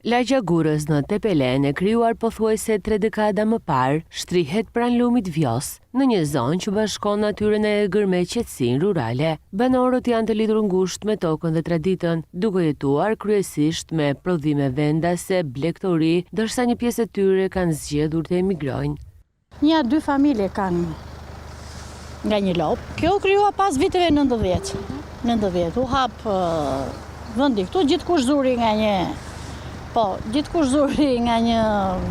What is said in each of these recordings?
Lagja Gurrëz në Tepelenë e krijuar pothuajse tre dekada më parë, shtrihet pranë lumit Vjosë, në një zonë që bashkon natyrën e egër me qetësinë rurale. Banorët janë të lidhur ngushtë me tokën dhe traditën, duke jetuar kryesisht me prodhime vendase, blegtori, ndërsa një pjesë e tyre kanë zgjedhur të emigrojnë. Nja dy familje kanë nga një lopë. Kjo u krijua pas viteve 90. 90 u hap vendi këtu, gjithkush zuri nga një Po, gjithkush zuri nga një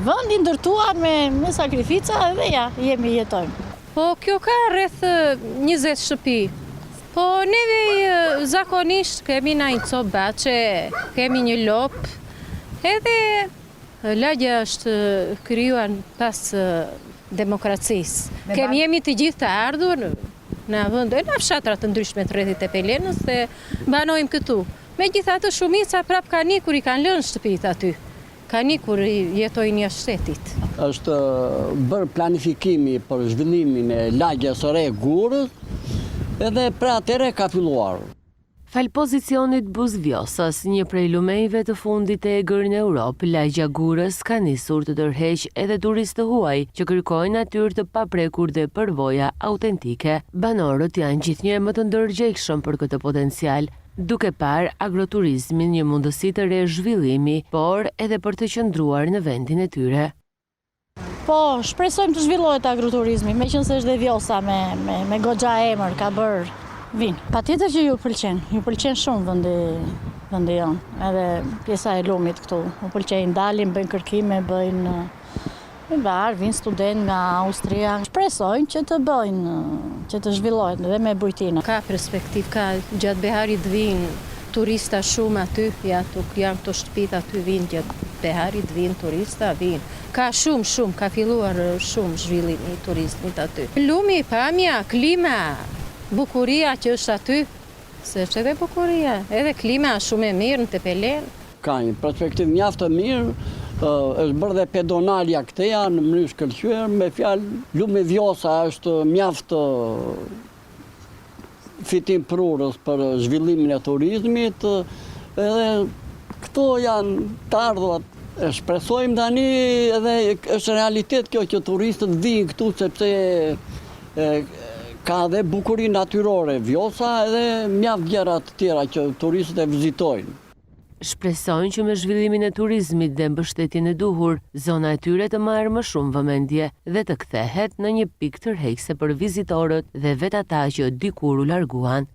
vend i ndërtuar me, me sakrifica edhe ja, jemi jetojmë. Po, kjo ka rreth 20 shtëpi. Po, neve zakonisht kemi na një copë bahçe, kemi një lopë, edhe Lagja është krijuar pas demokracisë. Kemi jemi të gjithë të ardhur në vende, në fshatra të ndryshme të rrethit Tepelenës dhe banojmë këtu. Megjithatë shumica prapë kanë ikur i kanë lënë shtëpitë aty. Kanë ikur jetojnë jashtë shtetit. Është bërë planifikimi për zhvillimin e lagjes së re Gurrëz edhe prej atëherë ka filluar. Falë pozicionit buzë Vjosës, një prej lumenjve të fundit të egër në Europë, lagja Gurrëz ka nisur të tërheqë edhe turistë të huaj që kërkojnë natyrë të paprekur dhe përvoja autentike. Banorët janë gjithnjë e më të ndërgjegjshëm për këtë potencial, duke parë agroturizmin një mundësi të re zhvillimi, por edhe për të qëndruar në vendin e tyre. Po, shpresojmë të zhvillohet agroturizmi, meqenëse është dhe Vjosa me, me, me goxha emër, ka bërë vin. Patjetër që ju pëlqen, ju pëlqen shumë vendi, vendi jonë, edhe pjesa e lumit këtu, u pëlqejnë, dalin, bëjnë kërkime, bëjnë në bar, vijnë studentë nga Austria. Shpresojnë që të bëjnë, që të zhvillohet dhe me bujtinë. Ka perspektivë, ka gjatë beharit vijnë turista shumë aty, ja, janë këto shtëpitë aty vijnë gjatë beharit vijnë turista, vijnë. Ka shumë, shumë, ka filluar shumë zhvillimi i turizmit aty. Lumi, pamja, klima, bukuria që është aty, se është edhe bukuria, edhe klima është shumë e mirë në Tepelenë. Ka një perspektivë mjaft të mirë, është bërë dhe pedonalja këteja në mënyrë shkëlqyer, me fjalë, lumi Vjosa është mjaft fitimprurës për zhvillimin e turizmit, edhe këto janë të ardhurat. E shpresojmë tani edhe është realitet kjo që turistët vijnë këtu sepse ka dhe bukuri natyrore Vjosa edhe mjaft gjëra të tjera që turistët e vizitojnë. Shpresojnë që me zhvillimin e turizmit dhe mbështetjen e duhur, zona e tyre të marrë më shumë vëmendje dhe të kthehet në një pikë tërheqëse për vizitorët dhe vetë ata që dikur u larguan.